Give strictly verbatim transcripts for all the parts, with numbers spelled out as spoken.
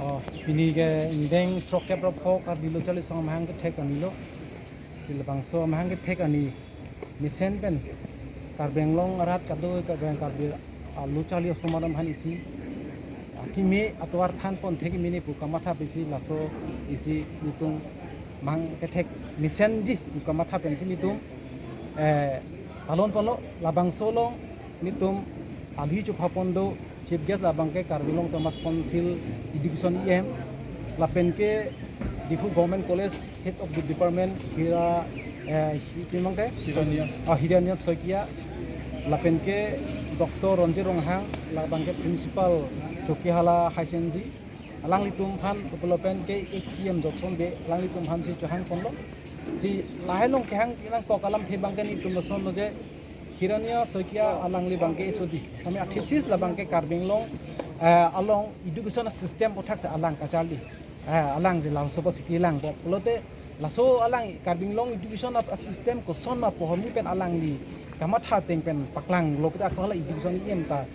Oh, pini ke ingdeng throkkep ra pho Karbi Lo Charli Asong amahang kethek arni lo. Si labangso amahang kethek arni mesen pen Karbi Anglong arat kado Karbi, Karbi, ah, Lo Charli Asomar atum aphan isi, ah, kimi atovar than pon thek kimi ne pu kamatha pen si laso isi nelitum amahang kethek mesenji pu kamatha pen si nelitum, eh, talon ponlo. Labangso along nelitum alhi chupha pon do Chief Guest abangke Karbi Anglong Autonomous Council Education E M, lapen ke Diphu Government College Head of the Department Hira, eh, hi-, kimang ke? Hiranias. Ah, Hiranias Saikia, lapen ke Doctor Ronjit Ronghang, labangke Principal Chokihola Higher Secondary, alanglitum aphan, lapen ke ex C M Johnson Bey, alanglitum aphan si chohang ponlo. Si lahai along kehang nangkok alamthe abangke nelitum lason lo je, Hiranias Saikia alangli abangke H O D. Kami a-thesis labangke Karbi Anglong, eh, along education system aphuthak si alang kacharli. Eh, alang je laso apotsi kelang po pulote, laso alang Karbi Anglong education a-, a-system koson ma pu hini pen alangli kamatha ateng pen paklanglo puta, ako hala education E M ta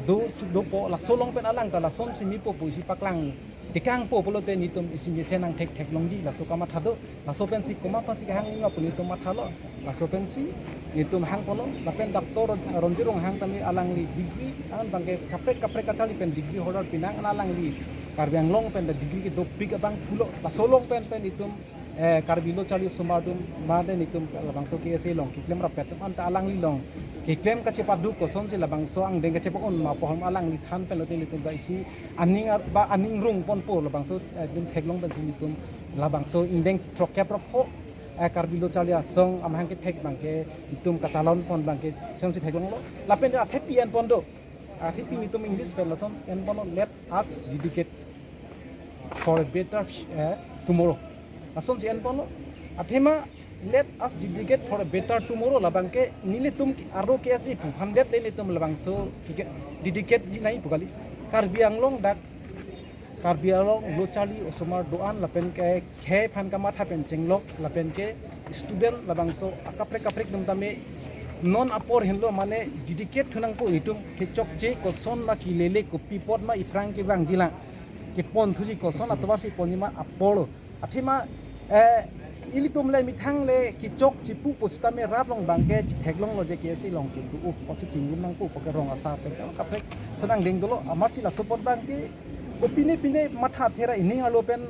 do, dopo, laso along pen alang ta lasonsi mepo pusi paklang tekang po pulote nelitum isi mesen nangthek theklongji, laso kamatha do. Laso pensi komat aphansi kehang ma pu nelitum mathalo. Laso pensi nelitum hang ponlo. Lapen Doctor Ron-, Ronjit Ronghang tame alangli degree an abangke kaprek kaprek kacharli pen degree holder pinang, an alangli Karbi Anglong pen ta degree kedopik abang pulo. Laso along pen pen nelitum, eh, Karbi Lo Charli Asomar atum mate nelitum labangso K S A along keklem rapet atum anta alangli along keklem kachepadu kosonsi labangso angdeng kachepa-un ma pu hini alangli than pen lote nelitum ta isi aning ar-, ba aning rung ponpo labangso, eh, dun theklong pensi nelitum labangso ingdeng throkkep ra pho, eh, Karbi Lo Charli Asong amahang kethek abangke nelitum katalon pon abangke lasonsi theklonglo. Lapen athepi en pon do. Athepi nelitum English pen lason en ponlo, "Let us dedicate for a better, eh, tomorrow." Lasonsi en ponlo. Athema, "Let us dedicate for a better tomorrow" labangke nelitum aro K S A pu aphan det le nelitum labangso dedicate, dedicate ji nai pu kali. Karbi Anglong dak, Karbi Anglong Lo Charli Asomar do-an lapen ke khei aphan kamatha pen chenglok lapen ke student labangso akaprek kaprek atum tame non apor henlo mane dedicate thu nangpo, itum kechokche koson ma kelele kopi apot ma iphrang kevangjilang kepon thuji koson atovar si ponji ma apor lo. Athema, eh, ilitum le methang le kechokche pu pusitame rat along abangke chetheklonglo je K S A along kedo, uh, pusi chingrum nangpo pu ke rong asar pen kaprek ason angdeng dolo, amatsi laso apot abangke kopine pine matha thera ining arlo pen,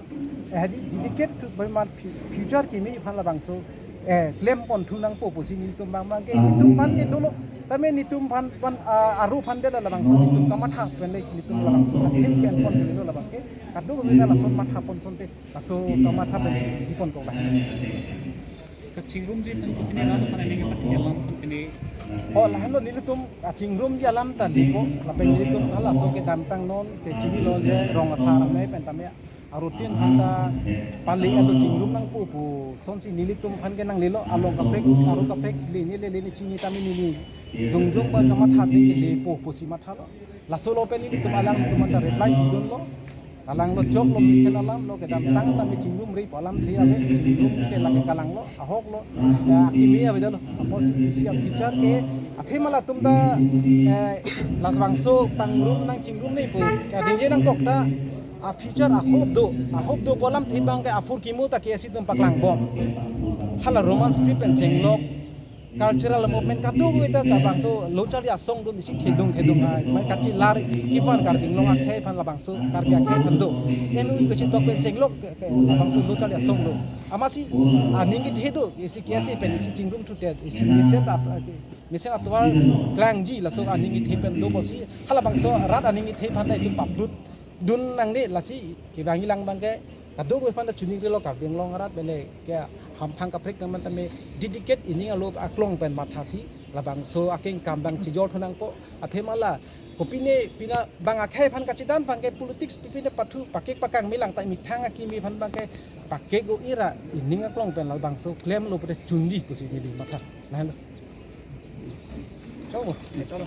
eh, hadi dedicate thu bai man fu-, future kimi aphan labangso, eh, klem pon thu nangpo pusi nelitum abang abangke nelitum aphan ke dolo. Tame nelitum aphan, aphan, ah, aro aphan det labangso nelitum kamatha pen le nelitum labangso athim ke-en pon ke dolo labangke. Kadokave ta lason matha pon asonte laso kamatha pensi di pon kok lah. Kachingrumji pen kopine rat aphan aning pati alam asonte ne. Oh, lahenlo nelitum kachingrumji alam ta dipo, lapen nelitum halaso kedamtang non te chinilo je rong asar amei pen tame arutin aphan ta pali alo chingrum nangpo pu asonsi nelitum aphan ke nanglelo, along kaprek, aro kaprek le ne le le ne chini tame neli jongjong ba kamatha pen ke dipo pusi mathalo. Laso lo pen nelitum alangtum anta reply pidunlo. Kalanglo, choklo, mesen alam lo, kedamtang tame chingrumre pu alamthe ave, chingrum ke lake kalanglo, ahoklo, ya, akimi ave dolo. Apotsi isi a-future ke, athema latum ta, eh, labangso pangrum nangchingrum ne pu, ya, dingje nangkok ta, a-future a-hope do, a-hope do pu alamthe abangke aphurkimo ta K S A atum paklangbom. Hala Roman script pen chenglok, cultural movement kadokave ta labangso Lo Charli Asong atum isi thedung thedung ai, mai kachelar iphan Karbi Anglong akhei aphan labangso Karbi akhei aphan do. M O U kachetok pen chenglok ke, ke labangso Lo Charli Asong do. Amatsi aning kethe do, isi K S A pen isi chingrum thu te, isi mesen ap-, mesen atovar klangji laso aning kethe pen do pusi, halabangso rat aning kethe aphan ta itum paprut dun nangne, lasi kevangjilang abangke kadokave aphan ta choningri lo, Karbi Anglong arat pen le ke hamphang kaprek nangman tame dedicate ining arlo aklong pen mathasi labangso akengkam abang chejor thu nangpo. Athema la kopine pine abang akhei aphan kachedan abangke politics pine pathu pakek pakang milang ta methang akimi aphan abangke pakek o ira ining aklong pen labangso klemlo pute chunji pusi neli matha. Lahenlo. Choklo. Choklo.